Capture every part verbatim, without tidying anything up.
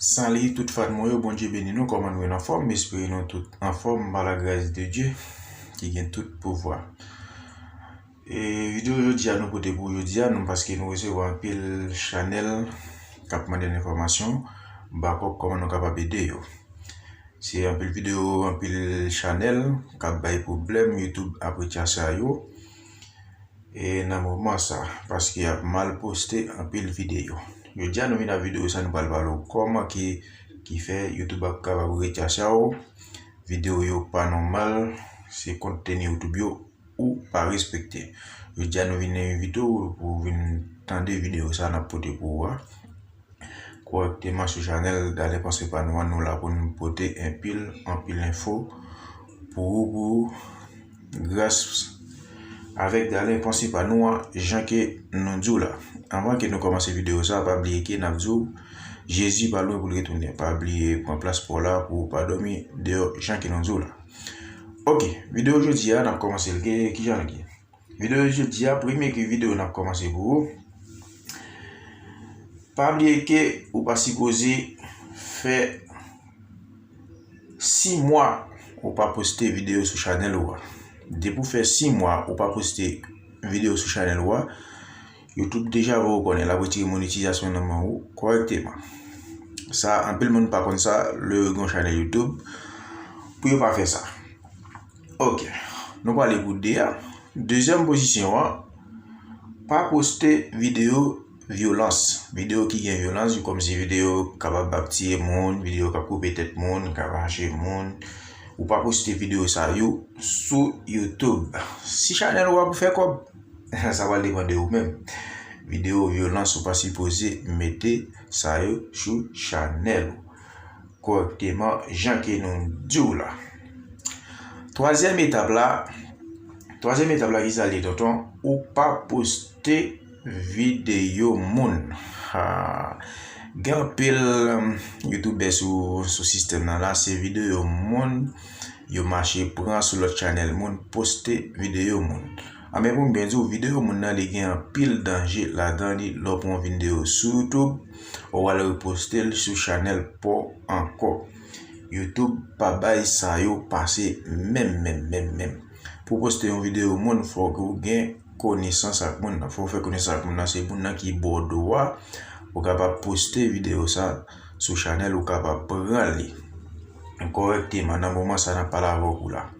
Salut tout fan mwen yo, Bondye beni nou, kòman nou ye, n anfòm? M espere nou tout anfòm pa la gras de Dye ki gen tout pouvwa. E videyo jodi a nou pote pou jodi a, nou paske nou resevwa anpil chanèl k ap mande n enfòmasyon, bakòp kòman nou kapab ede yo. Se anpil videyo, anpil chanèl k ap bay pwoblèm, YouTube ap retire sa yo. E nan moman sa, paske y ap mal poste anpil videyo. Jodi a nou vin ak videyo sa, nou pral pale w kòman ki, ki fè YouTube ap kapab retire sa yo. Videyo yo pa nòmal, se kontni YouTube yo ou pa respekte. Jodi a nou vin envite w pou w vin tande videyo sa n ap pote pou ou a. Kòrèkteman sou chanèl Dalen Panse Pa Nou an, nou la pou n pote anpil, anpil enfo pou ou, pou ou, gras avèk Dalen Panse Pa Nou an, jan ke nou di w la. Anvan ke nou kòmanse videyo sa, pa bliye ke n ap di w, Jezi pa lwen pou l retounen. Pa bliye pran plas pa w la pou w pa dòmi deyò, jan ke nou di w la. Ok, videyo jodi a, n ap kòmanse l. Ki, ki jan l ye? Videyo jodi a, premye ki videyo n ap kòmanse pou ou. Pa bliye ke ou pa sipoze fè sis mwa ou pa poste videyo sou chanèl ou a. Depi w fè sis mwa ou pa poste videyo sou chanèl ou a, YouTube deja voye w konnen, l ap retire monetizasyon nan men w kòrèkteman. Sa, anpil moun pa konn sa, lè yo gen yon chanèl YouTube, pou yo pa fè sa. Ok, nou prale pou de a. Dezyèm pozisyon an, pa poste videyo vyolans. Videyo ki gen vyolans, kòmsi videyo kapab ap tiye moun, videyo k ap koupe tèt moun, k ap rache moun. Ou pa poste videyo sa yo sou YouTube. Si chanèl ou a pou fè kòb, sa pral depann de ou menm. Videyo vyolans, ou pa sipoze mete sa yo sou chanèl ou kòrèkteman, jan ke nou di w la. Twazyèm etap la, twazyèm etap la ki sa l ye, tonton, ou pa poste videyo moun. Ha. Gen anpil, um, youtubè sou, sou sistèm nan la, se videyo moun yo mache pran sou lòt chanèl moun, poste videyo moun. A, men pou m byen di w, videyo moun nan, li gen anpil danje ladan li. Lè w pran yon videyo sou YouTube, ou al reposte l sou chanèl pa w ankò. YouTube pa bay sa yo pase menm, menm, menm, menm. Pou w poste yon videyo moun, fòk ou gen konesans ak moun nan. Fò w fè konesans ak moun nan, se moun nan ki ba w dwa pou w kapab poste videyo sa sou chanèl ou, kapab pran li kòrèkteman nan moman sa n ap pale avèk ou la.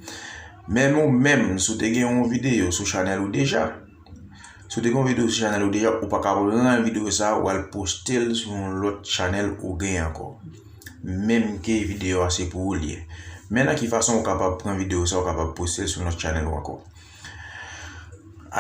Menm ou menm, si w te gen yon videyo sou chanèl ou deja, si w te gen yon videyo sou chanèl ou deja, ou pa ka pran videyo sa, ou al poste l sou yon lòt chanèl ou gen ankò. Menm ke videyo a se pou ou li ye. Men nan ki fason ou kapab pran videyo sa, ou kapab poste l sou yon lòt chanèl ou ankò.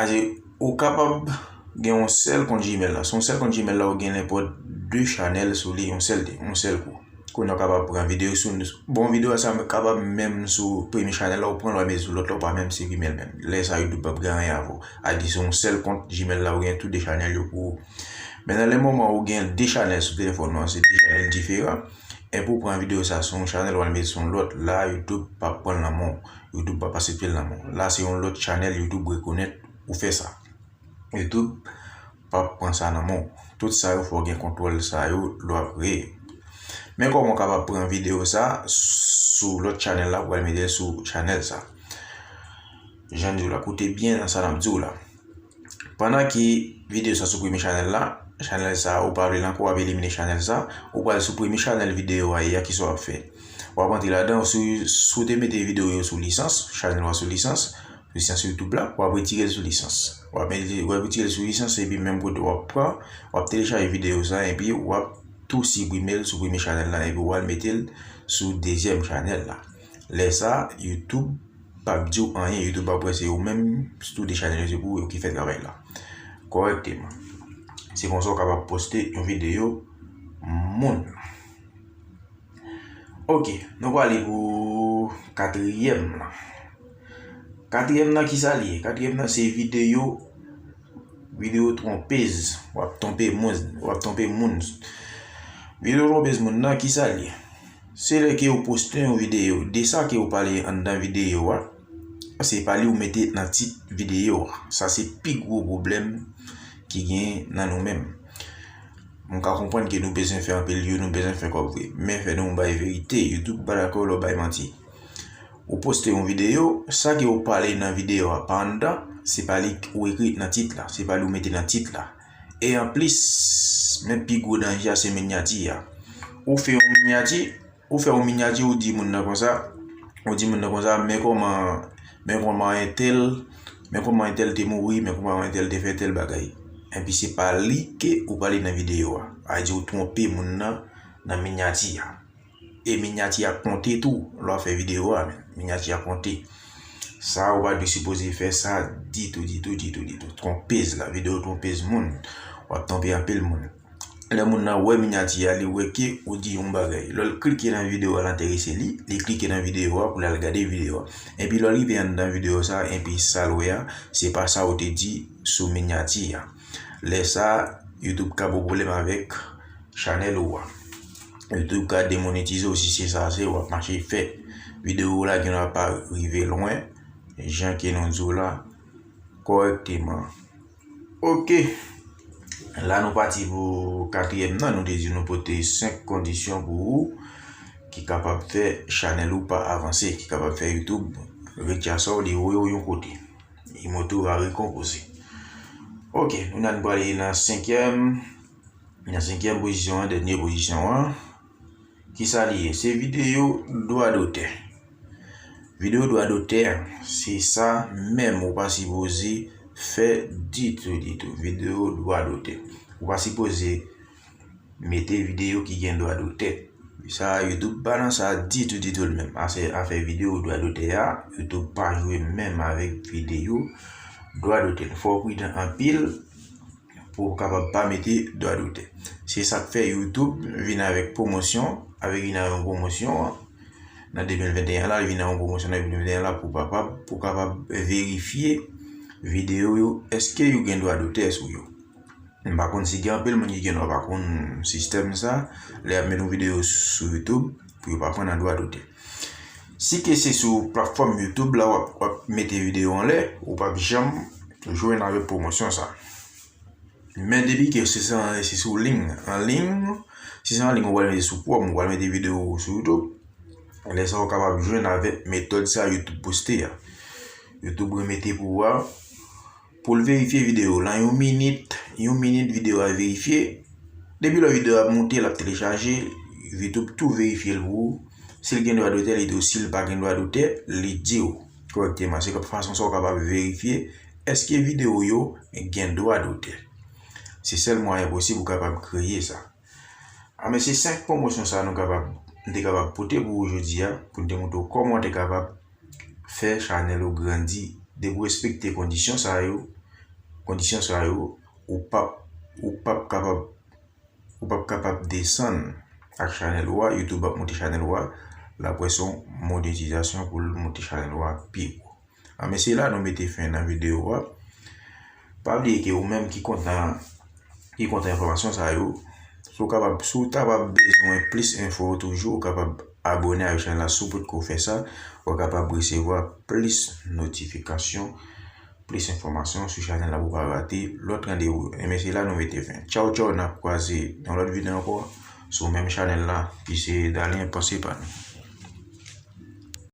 Ase, ou kapab gen yon sèl kont Gmail la. Sou yon sèl kont Gmail la, ou gen nenpòt de chanèl sou li, yon sèl, yon sèl kou. Kounye a w kapab pran videyo sou, bon, videyo a sa kapab menm sou premye chanèl la, ou pran l, ou al mete sou lòt la, ou pa menm siprime l menm. Lè sa, YouTube p ap gen anyen avè w. A di, sou yon sèl kont Gmail la, ou gen tou de chanèl yo pou ou. Men nan le moman ou gen de chanèl sou telefòn ou an, se de chanèl diferan. Epi ou pran videyo sa sou yon chanèl, ou al mete sou yon lòt, la, YouTube p ap pran l nan men w. YouTube p ap aksepte l nan men w. La, se yon lòt chanèl YouTube rekonèt ou fè sa. YouTube p ap pran sa nan men w. Tout sa yo, fò w gen kontwòl sa yo lè w ap kreye. Men kòman w kapab pran videyo sa sou lòt chanèl la pou w al mete l sou chanèl sa. Jan m di w la, koute byen nan sa n ap di w la. Pandan ke videyo sa sou premye chanèl la, chanèl sa ou pa vle l ankò, w ap elimine chanèl sa, ou pral sou premye chanèl videyo a ye a, kisa w ap fè? W ap antre ladan, si, si w te mete videyo yo sou lisans, chanèl ou a sou lisans, sou lisans YouTube la, w ap retire l sou lisans. W ap mete, w ap retire l sou lisans, epi menm kote w ap pran, w ap telechaje videyo sa, epi w ap tou siprime l sou premye chanèl la, epi w al mete l sou dezyèm chanèl la. Lè sa, YouTube p ap di w anyen, YouTube ap wè se ou menm, tou de chanèl yo se pou ou, yo ki fè travay la kòrèkteman. Se konsa w kapab poste yon videyo moun. Ok, nou prale pou katriyèm nan. Katriyèm nan, kisa l ye? Katriyèm nan, se videyo, videyo twonpez. W ap twonpe moun, w ap twonpe moun. Videyo twonpez moun nan, kisa l ye? Se lè ke ou poste yon videyo, de sa ke ou pale anndan videyo a, se pa li ou mete nan tit videyo a. Sa se pi gwo pwoblèm ki gen nan nou menm. M ka konprann ke nou bezwen fè anpil view, nou bezwen fè kòb vre. Men fè nou bay verite, YouTube pa dakò lè w bay manti. Ou poste yon videyo, sa ke ou pale nan videyo a pa anndan, se pa li ou ekri nan tit la, se pa li ou mete nan tit la. E anplis, men pi gwo danje a se minyati a. Ou fè yon minyati, ou fè yon minyati, ou di moun nan konsa, ou di moun nan konsa, men kòman, men kòman entèl, men kòman entèl te mouri, men kòman entèl te fè tèl bagay. Epi se pa li ke ou pale nan videyo a. A di ou twonpe moun nan nan minyati a. E minyati a konte tou, lè w ap fè videyo a, men minyati a konte. Sa, ou pa dwe sipoze fè sa ditou, ditou, ditou, ditou. Twonpez la, videyo twonpez moun. W ap twonpe anpil moun. Lè moun nan wè minyati a, li wè ke ou di yon bagay. Lè l klike nan videyo a, l enterese li, li klike nan videyo a pou l al gade videyo a. Epi lè l rive anndan videyo sa, epi sa l wè a, se pa sa ou te di sou minyati a. Lè sa, YouTube ka ba w pwoblèm avèk chanèl ou a. YouTube ka demonetize w si se sa se w ap mache fè. Videyo w la gen dwa pa rive lwen, jan ke nou di w la, kòrèkteman. Oke. La nou pati pou katriyèm nan, nou te di nou pote senk kondisyon pou ou ki kapab fè chanèl ou pa avanse, ki kapab fè YouTube retire sa w, li voye w yon kote. Imoto va rekonpoze. Oke, nou nan prale nan senkyèm, nan senkyèm pozisyon an, dènye pozisyon an. Kisa li ye? Se videyo dwa dotè. Videyo dwa dotè, se sa menm ou pa sipoze fè ditou, ditou. Videyo dwa dotè. Ou pa sipoze mete videyo ki gen dwa dotè. Sa, YouTube pa nan sa ditou, ditou l menm. Afè, afè videyo dwa dotè a, YouTube pa jwe menm avèk videyo dwa dotè. Fò w pridan anpil pou w kapab pa mete dwa dotè. Se sa k fè YouTube vin avèk pwomosyon, avèk vin avèk yon pwomosyon an. Nan de mil venteyen la, li vin avèk yon pwomosyon nan de mil venteyen la pou kapab, pou kapab verifye videyo yo, èske yo gen dwa dotè sou yo. M pa konn si gen anpil moun ki gen dwa pa konn sistèm sa, lè y ap met yon videyo sou YouTube, pou yo pa pran nan dwa dotè. Si ke se sou platfòm YouTube la w ap, w ap mete videyo anlè, ou p ap janm jwenn avèk pwomosyon sa. Men depi ke se, se, se sou liy, an liy, si se an liy ou pral mete sou Chrome, ou pral mete videyo ou sou YouTube, lè sa ou kapab jwenn avèk metòd sa YouTube poste a. YouTube remete pou ou a, pou l verifye videyo w lan yon minit, yon minit videyo a verifye. Depi lè videyo a ap moute, l ap telechaje, YouTube tou verifye l pou ou. Si l gen dwa dotè, li di w. Si l pa gen dwa dotè, li di w kòrèkteman. Se fason sa w kapab verifye èske videyo w yo gen dwa dotè. Se sèl mwayen posib ou kapab kreye sa. A, men se senk pwomosyon sa nou kapab, m te kapab pote pou ou jodi a, pou n te montre w kòman w te kapab fè chanèl ou grandi. Depi w respekte kondisyon sa yo, kondisyon sa yo, ou p ap, ou p ap kapab, ou p ap kapab desann ak chanèl ou a, YouTube ap moute chanèl ou a, l ap wè se yon monetisasyon pou l moute chanèl ou a pi wo. A, men se la nou mete fen nan videyo a. Pa bliye ke ou menm ki kontan, ki kontan enfòmasyon sa yo, si w kapab, si w ta kapab bezwen plis enfo toujou, ou kapab abòne avèk chanèl la si w potko fè sa, ou kapab resevwa plis notifikasyon, plis enfòmasyon sou chanèl la pou w pa rate lòt randevou yo. E men se la nou mete fen. Tchaw, tchaw, n ap kwaze nan lòt videyo ankò sou menm chanèl la ki se Dalien Panse Pa Nou.